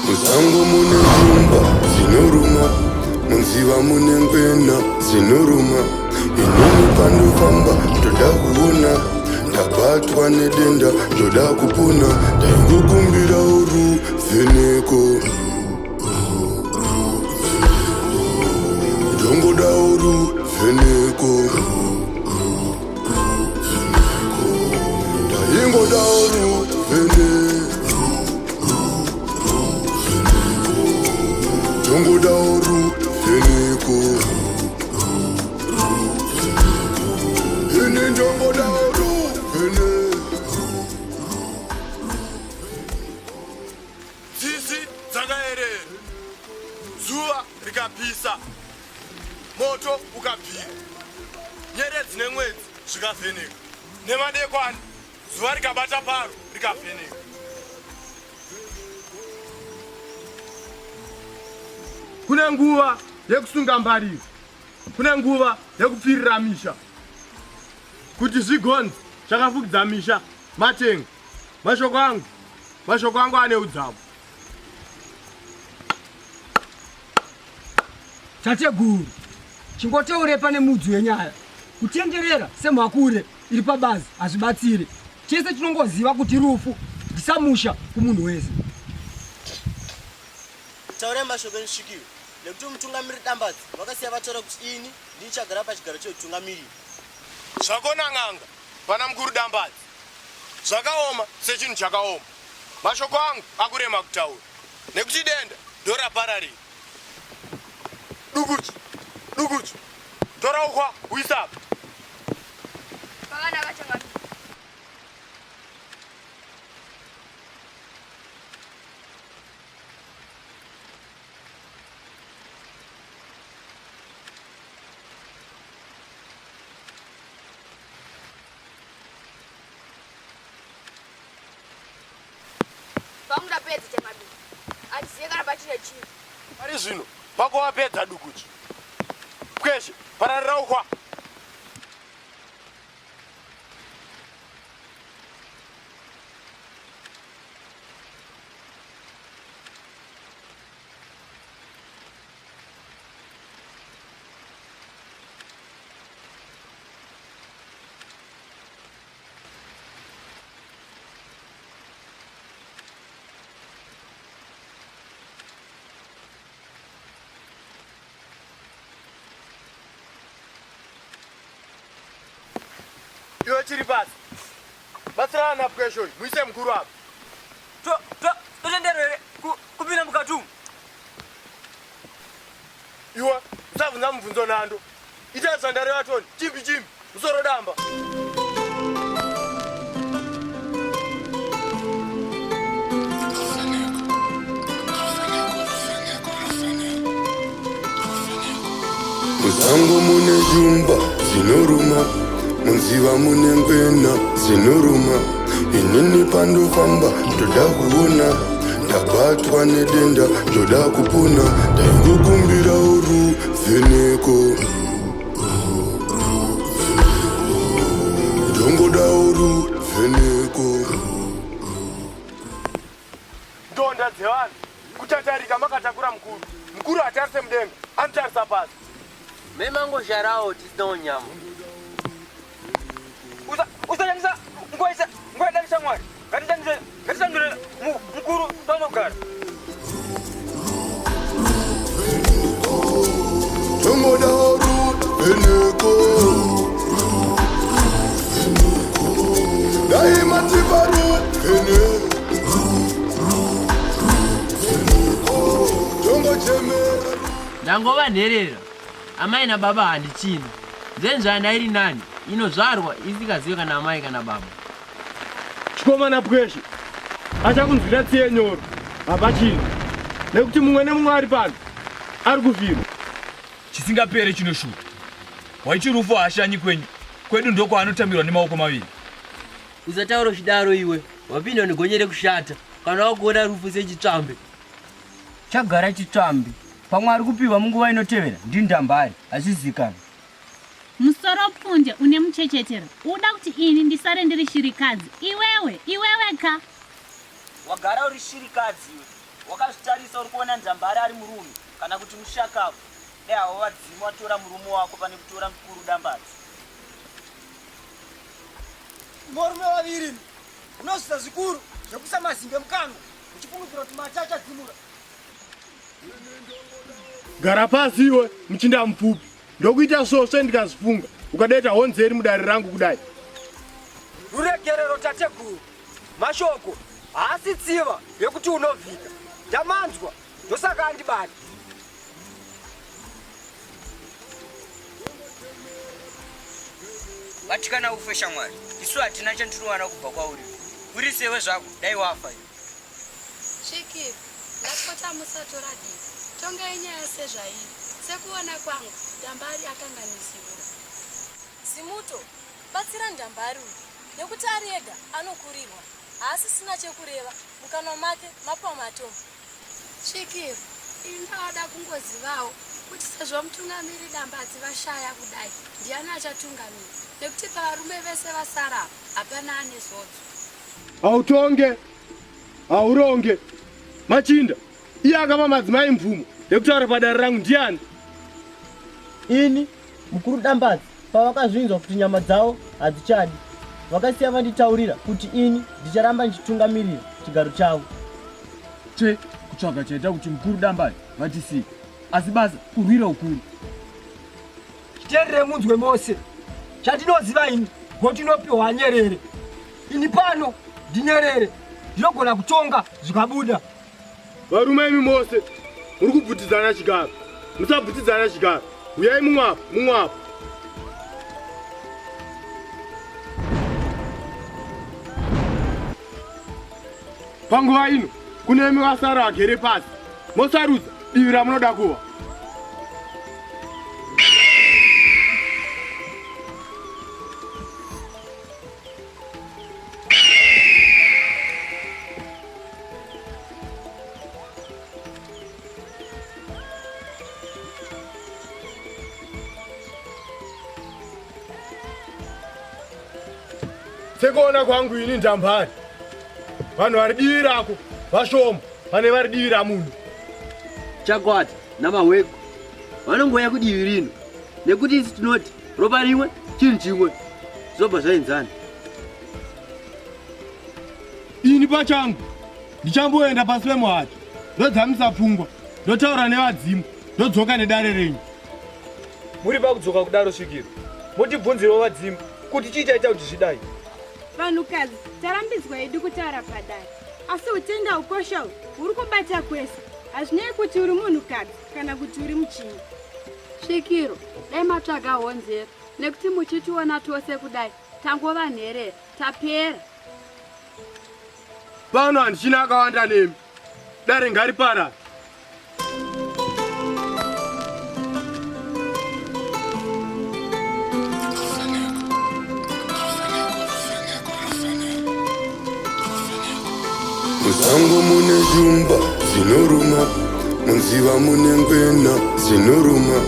Musango mune shumba dzinoruma, munziva mune ngwena dzinoruma. Inini pandofamba ndoda kuona, ndabatwa nedenda ndoda kupona, ndaingokumbira ruvheneko. Ndongoda ruvheneko. Ndaingoda ruvheneko. Ndongoda ruvheneko. Ini ndongoda ruvheneko. Tsitsi dzakaerera, zuva rikapisa, moto ukabvira, nyeredzi nemwedzi zvikavheneka, nemadekwani zuva rikabata paro rikavheneka. Kune nguva yekusunga mbariro, kune nguva yekupfirira misha, kuti zvigonzi zvakafukidza misha matenga. Mashoko angu, mashoko angu ane udzamu. Tateguru, chingotaure pane mudzi wenyaya. Kutenderera semhakure iri pabazi hazvibatsire. Chese tinongoziva kuti rufu ndisamusha kumunhu wese. Taurai mashoko enyu svikiro nekuti mutungamiriri Dambadzi vakasiya vataura kuti ini ndini chagara pachigaro chehutungamiriri. Zvakona n'anga pana mukuru Dambadzi. Zvakaoma sechinhu chakaoma. Mashoko angu akurema kutaura nekuti denda ndorapararira. Dukuchu, dukuchu, tora ukwa uise apa. Pakanaka changamire. Pangu ndapedza changamire. Handizive kana pachine chinhu. Pari zvino pako wapedza dukuchu. Pweshe, pararira ukwa. Iwe chiri pasi. Batsirana napwesho uyu, muise mukuru apa. Totenderwa here kupinda mukati umu? Iwe usabvunza mubvunzo nhando. Ita zvandareva Tony, chimbi chimbi, musoro damba. Musango mune shumba dzinoruma, munziva mune ngwena dzinoruma. Inini pandofamba ndoda kuona, ndabatwa nedenda ndoda kupona, ndaingokumbira ruvheneko. Ndongoda ruvheneko. Ndonda dzevanhu kutatarika makatakura mukuru. Mukuru hatarise mudenga, anotarisa pasi. Memangozharawo tisinawo nyama. Usashandisa nguva isa nguva yadani shamwari. Ngatishandise ngatishandure mukuru panogara. Ndongoda ruvheneko. Dai matipa ruvheneko. Ndongochemera. Ndangova nherera, amai nababa handichina. Nzenzvana iri nani, inozvarwa isingazive kana amai kana baba. Chikomana Pweshe achakunzwira tsiye nyoro hapachina nekuti mumwe nemumwe ari pano ari kufirwa. Chisingapere chinoshupa. Waiti rufu haashanyi kwenyu, kwedu ndokwaanotambirwa nemaoko maviri. Usataura uchidaro iwe, wapindwa negonye rekushata kana wakuona rufu sechitsvambe. Chagara chitsvambe, pamwe ari kupiwa munguva inotevera ndindambari, hazvizikanwi. Musoro pfunde une muchechetero. Uda kuti ini ndisare ndiri shirikadzi. Iwewe, iwewe ka. Wagara uri shirikadzi iwe. Wakazvitarisa uri kuona Ndambare ari murume kana kuti mushakabvu. Dai havo vadzimu vatora murume wako pane kutora mukuru Dambadzi. Murume vaviri unozvisa zvikuru zvekuisa mazimbe mukanwa uchifungidzira kuti mate achadzimura. Gara pasi iwe muchinda mupfupi. Ndokuita svosve ndikazvifunga ukadaita honzeri mudare rangu kudai. Ruregerero tateguru. Mashoko haasi tsiva yekuti unovhika. Ndamanzwa ndosaka andibata. Batikana ufe shamwari. Isu hatina chandinowana kubva kwauri. Uri sewe zvako dai wafa iwe. Svikiro, ndapota musatora divi. Tongai nyaya sezvairi. Sekuona kwangu, Ndambari akanganisiwa. Zimuto, batsira Ndambari uyu nekuti ari ega anokurirwa. Haasisina chekureva, mukanwa make mapwa matombo. Svikiro, ini ndavada kungozivawo kuti sezvo mutungamiri Dambadzi vashaya kudai, ndiani achatungamira nekuti pavarume vese vasara apa hapana ane zodzo. Hautonge, hauronge. Machinda, iye akapa madzimai mvumo yekutaura padare rangu ndiani? Ini, mukuru Dambadzi, pavakazvinzwa kuti nyama dzavo hadzichadi, vakasiya vanditaurira kuti ini ndicharamba ndichitungamirira chigaro chavo. Tsve kutsvaga chaita kuti mukuru Dambadzi vatisiye, asi basa kurwira ukuru. Chiteerere munzwe mose. Chandinoziva ini, goti inopiwa anyerere. Ini pano ndinyerere, ndinogona kutonga zvikabuda. Varume imi mose muri kubvutidzana chigaro, musabvutidzana chigaro. Huyai mumwe apo, mumwe apo. Panguva ino kune imi vasara vagere pasi, mosarudza divi ramunoda kuva. Sekuona kwangu ini ndambari vanhu vari divi rako vashoma pane vari divi ramunhu. Chakwata namahweko vanongouya kudivi rino nekuti isu tinoti ropa rimwe chinhu chimwe zvobva zvaenzana. Ini pachangu ndichamboenda pasi pemuhati ndodzamisa pfungwa ndotaura nevadzimu ndodzoka nedare renyu. Muri pakudzoka kudaro svikiro motibvunzirewo vadzimu kuti chii chaita kuti zvidai. Vanhukadzi tarambidzwa hedu kutaura padare asi utenda ukosha uhu huri kubata kwese hazvinei kuti uri munhukadzi kana kuti uri muchinda. Svikiro dai matsvaga honzero nekuti muchitiona tose kudai tangova nherera tapera. Pano handichina akawanda nemi. Dare ngariparare. Musango mune shumba dzinoruma, munziva mune ngwena dzinoruma.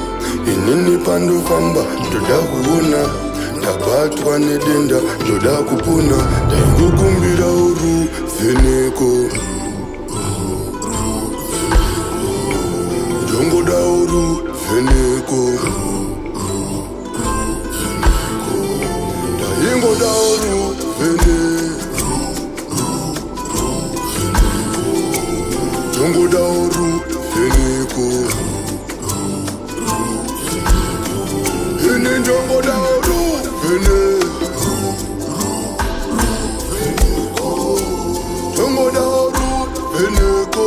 Inini pandofamba ndoda kuona, ndabatwa nedenda ndoda kupona, ndaikukumbira uruvheneko. Ndongoda uruvheneko. Ndaingoda uruvheneko. Ndongoda uruvheneko. Ini ndongoda uruvheneko. Ndongoda uruvheneko.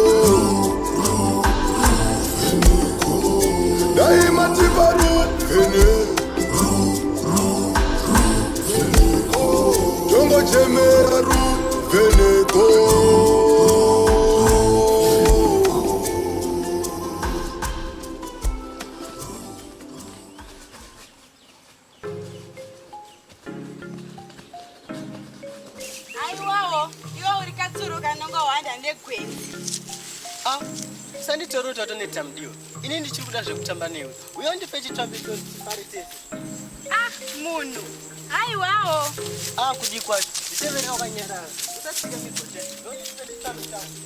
Dai matipa ruvheneko. Tongochemera ruvheneko. Haiwawo, iwe uri katsuro kanongohwanda negwenzi. Ah, usanditore kuti watoneta mudiwa. Ini ndichiri kuda zvekutamba newe. Uya undipe chitambiso tifare tese. Ah, munhu. Haiwawo. Ah, kudii kwacho? Nditevere wakanyarara. Usatsike migote. Ndondipe chitambi changu.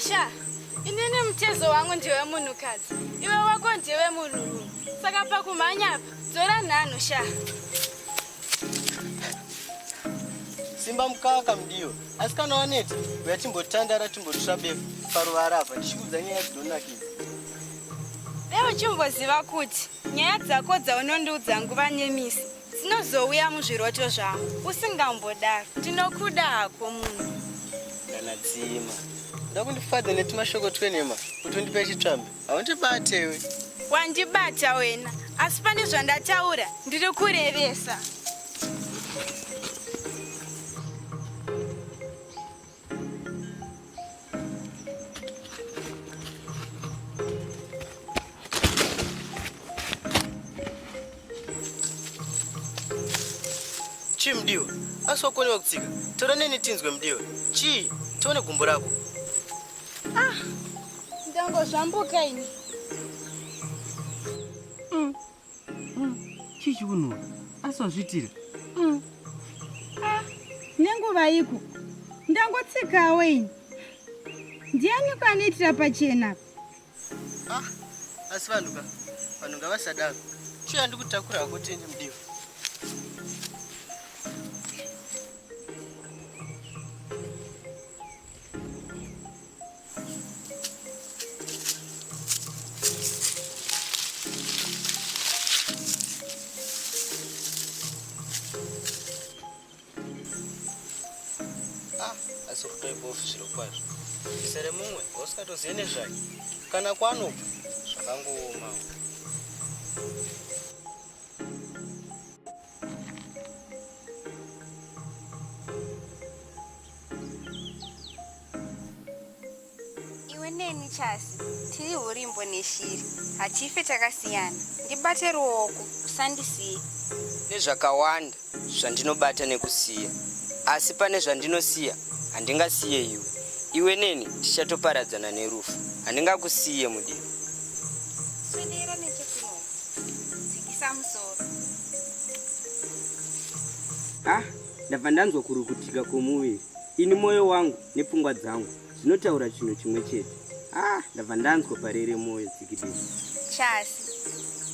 Sha, inini mutezo wangu ndewe munhukadzi, iwe wako ndewe munhurume. Saka pakumhanya apa, dzora nhanho sha. Simba mukaka mudiwa. Asi kana waneta, uya timbotandara timbotsva befu paruvara apa ndichikuudza nyaya dzinonakidza. Dai uchimboziva kuti nyaya dzako dzaunondiudza nguva nemisi dzinozouya muzviroto zvangu usingambodaro. Ndinokuda hako munhu. Ndana dzima. Uda kundifadza netumashoko twenhema kuti undipe chitsvambe. Haundibatewe. Wandibata wena, asi pane zvandataura ndiri kurevesa. Chii mudiwa? Asi wakonewa kutsika. Taura neni tinzwe mudiwa. Chii? Tione gumbo rako. Ah, ndangozvambuka ini. Chii chikunhuwa? Asi wazviitira? Ah, nenguva iko ndangotsikawo ini. Ndiani kwanoitira pachena apa? Ah, asi vanhu ka, vanhu ngavasadaro. Chiya ndikutakura hako tiende mudiwa. Ah, asi uri bofu zviro kwazvo. Bvisa remumwe wausingatozive nezvake. Kana kwaanobva zvakangoomawo. Iwe neni Chasi tiri hurimbo neshiri, hatife takasiyana. Ndibate ruoko usandisiye. Nezvakawanda zvandinobata nekusiya, asi pane zvandinosiya handingasiye iwe. Iwe neni tichatoparadzana nerufu, handingakusiye mudiwa. Swedera nechekuno, dzikisa musoro. Ah, ndabva ndanzwa kurukutika kwomuviri. Ini mwoyo wangu nepfungwa dzangu zvinotaura chinhu chimwe chete. Ah, ndabva ndanzwa parere mwoyo tsikidii. Chasi,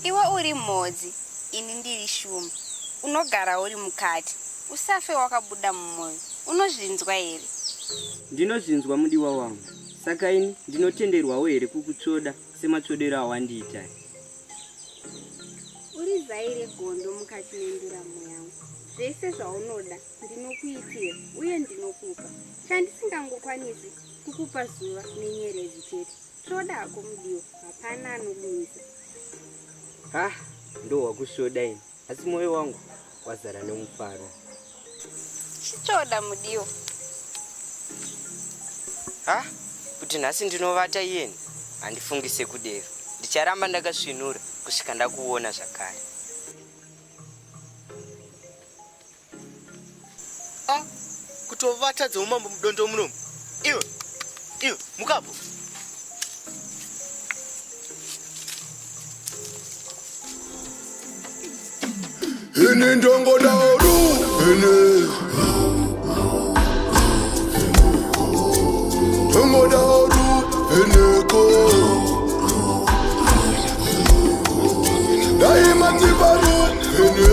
iwe uri mhodzi, ini ndiri shumba. Unogara uri mukati, usafe wakabuda mumwoyo. Unozvinzwa here? Ndinozvinzwa mudiwa wangu. Saka ini ndinotenderwawo here kukutsvoda sematsvodero awandiita? Uri zai regondo mukati menduramo yangu. Zvese zvaunoda ndinokuitira uye ndinokupa. Chandisingangokwanisi kukupa zuva nenyeredzi chete. Tsvoda hako mudiwa, hapana anokumisa. Ha, ndohwa kusvoda ini, asi mwoyo wangu wazara nemufaro. Chitsvoda mudiwa. Ha, kuti nhasi ndinovata iyeni, handifungi sekudero. Ndicharamba ndakasvinura kusvika ndakuona zvakare. Ah, kutovata dzeumambo mudondo munomu. Iwe, iwe, mukapo. Ini ndongoda ruvene Ndongoda ruveneko Dai mandipa ruvene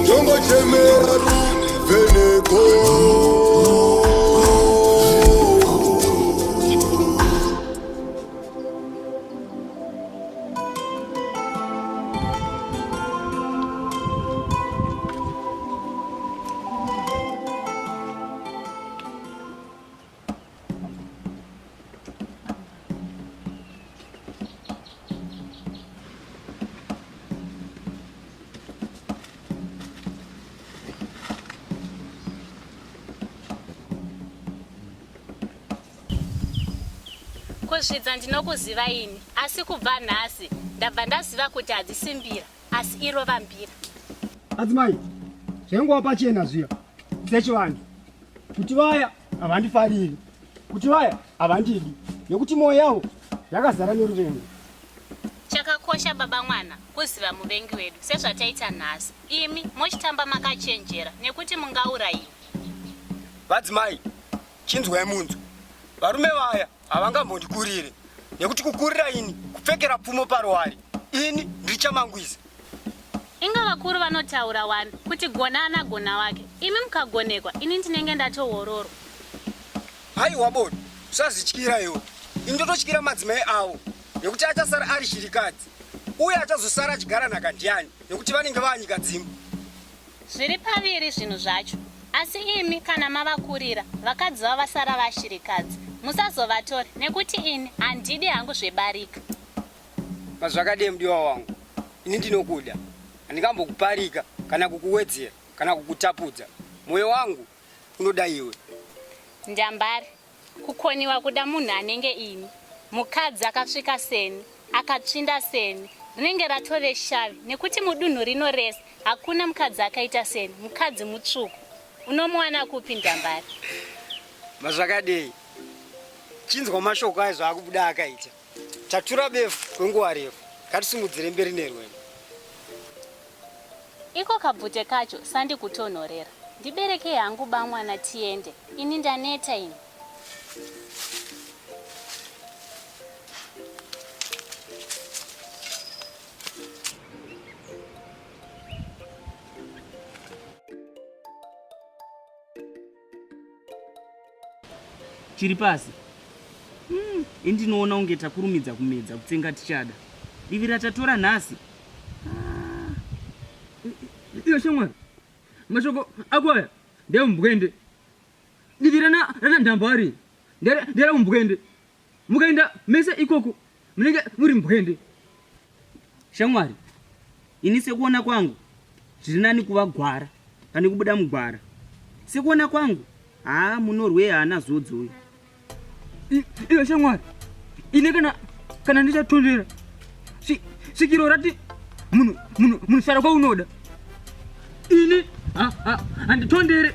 Ndongochemera ruveneko Kuzvidza ndinokuziva ini, asi kubva nhasi ndabva ndaziva kuti hadzisi mbira, asi irova mbira. Adzimai, zvaingova pachena zviya sechivanhu kuti vaya havandifariri, kuti vaya havandidi nekuti mwoyo yavo yakazara neruvengo. Chakakosha baba mwana kuziva muvengi wedu sezvataita nhasi. Imi mochitamba makachenjera nekuti mungaurayiwa. Vadzimai, chinzwai munzwe. Varume vaya havangambondikurire nekuti kukurira ini kupfekera pfumo paruware. Ini ndiri chamangwiza. Inga vakuru vanotaura wani kuti gona ana gona wake. Imi mukagonekwa ini ndinenge ndatowororwa. Haiwa bodo, usazityira iwe. Ini ndototyira madzimai avo nekuti achasara ari shirikadzi uye achazosara achigara nhaka ndiani nekuti vanenge vaanyika dzimu. Zviri paviri zvinhu zvacho. Asi imi kana mavakurira vakadzi vavo vasara vashirikadzi musazovatore nekuti ini handidi hangu zvebarika. Pazvakadii mudiwa wangu, ini ndinokuda. Handingambokuparika kana kukuwedzera kana kukutapudza. Moyo wangu unoda iwe. Ndambari, kukoniwa kuda munhu anenge ini. Mukadzi akasvika seni, akatsvinda seni, rinenge ratove shavi nekuti mudunhu rino rese hakuna mukadzi akaita seni, mukadzi mutsvuku. Unomuwana kupi Ndambari? Mazvakadei, chinzwa mashoko ayo zvaakubuda akaita. Tatura befu kwenguva refu, ngatisimudzire mberi nerwendo. Iko kabvute kacho sandi kutonhorera. Ndiberekei hangu bamwana tiende, ini ndaneta ini. Chiri pasi ini ndinoona kunge takurumidza kumedza kutsenga tichada divi ratatora nhasi. Iyo shamwari, mashoko ako aya ndeemumbwende. Divi rana rana Ndambari ndereumbwende. Mukaenda mese ikoko munenge muri mbwende. Shamwari, ini sekuona kwangu zviri nani kuva gwara pane kubuda mugwara. Sekuona kwangu haa munorwei haana zodzo uyu. Iwe shamwari, ini kana kana ndichatondera svikiro rati munhu munhu munhu sara kwaunoda ini handitondere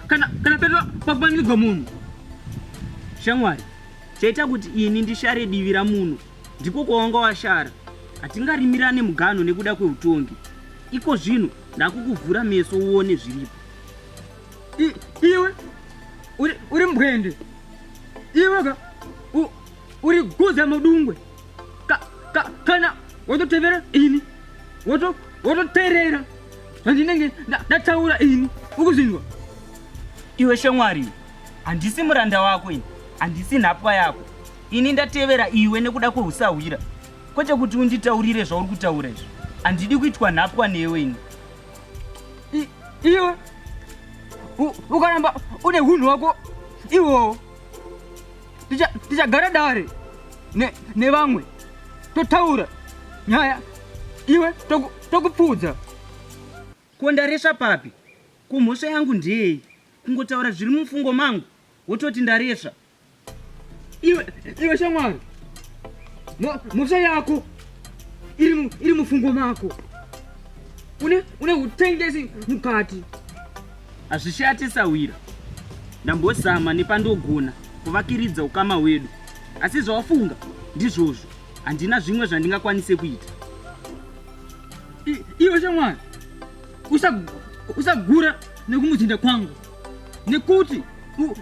kana kana petwa pakumanikidzwa munhu. Shamwari, chaita kuti ini ndishare divi ramuno ndiko kwawanga washara. Hatingarimirane muganho nekuda kweutongi. Iko zvino ndakukuvhura meso uone zviripo. Iwe uri, uri mbwende iwe ka uri guza mudungwe ka, ka, kana wototevera ini wototerera zvandinenge ndataura ini ukuzvinzwa. Iwe shamwari, handisi muranda wako ini, handisi nhapwa yako. Ini ndatevera iwe nekuda kwehusahwira, kwete kuti unditaurire zvauri kutaura izvi. Handidi kuitwa nhapwa newe ini. Iwe ukaramba une hunhu hwako iwowo, tichagara dare nevamwe totaura nyaya iwe tokupfuudza. Ko ndaresva papi? Ko mhosva yangu ndeyei? Kungotaura zviri mumufungo mangu wototi ndaresva? Iwe, iwe shamwari, mhosva yako iri mufungo mako. Une une utengesi mukati. Hazvishati sahwira. Ndambozama nepandogona kuvakiridza ukama hwedu. Asi zvawafunga ndizvozvo. Handina zvimwe zvandingakwanise kuita. Iwe shamwari, usagura nekumuzinda kwangu. Nekuti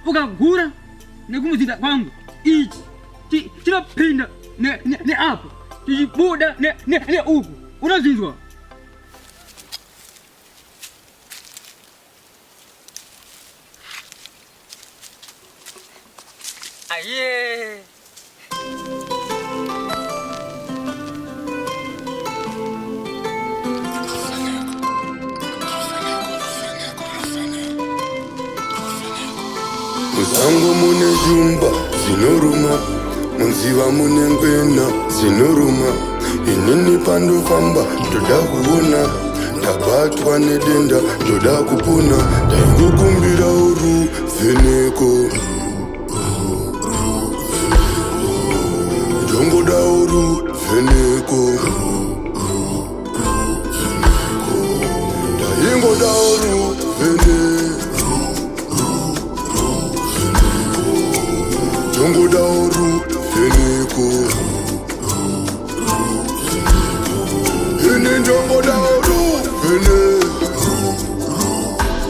ukagura nekumuzinda kwangu ichi chinopinda neapo chichibuda neuku unozvinzwa? Aye. Musango mune shumba dzinoruma, munziva mune ngwena dzinoruma. Inini pandofamba ndoda kuona, ndabatwa nedenda ndoda kupona. Ndaingokumbira ruvheneko. Ndongoda ruvheneko.